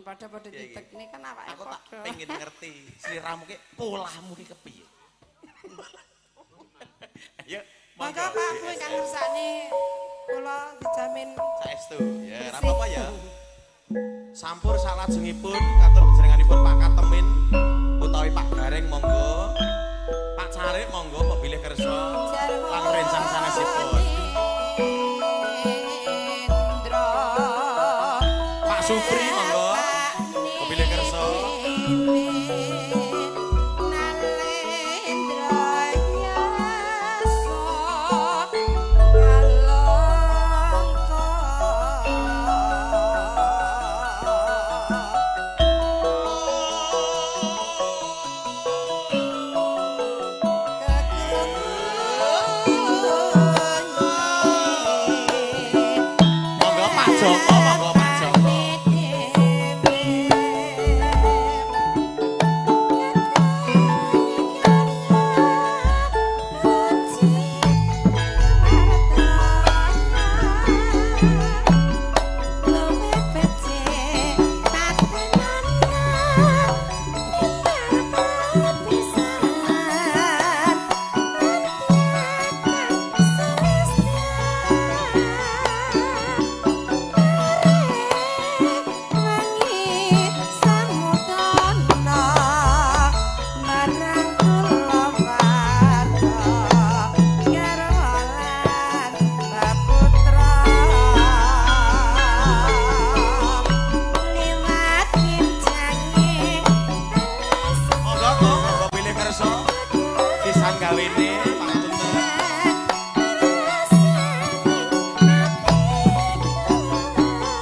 Padha-padha Piye iki? ditekne kan awake Aku tak padha. pengen ngerti sliramu ki polahmu ki kepiye. Ayo, Monggo Pak, kuwi kang ngersakne kula dijamin Saestu. Ya, ora bersih. apa-apa ya. Sampur salajengipun katur panjenenganipun Pak Katemin utawi Pak Gareng monggo. Pak Carik monggo pemilih kersa lan rencang sanesipun. Indra. Pak Supri monggo. Pemilih kersa.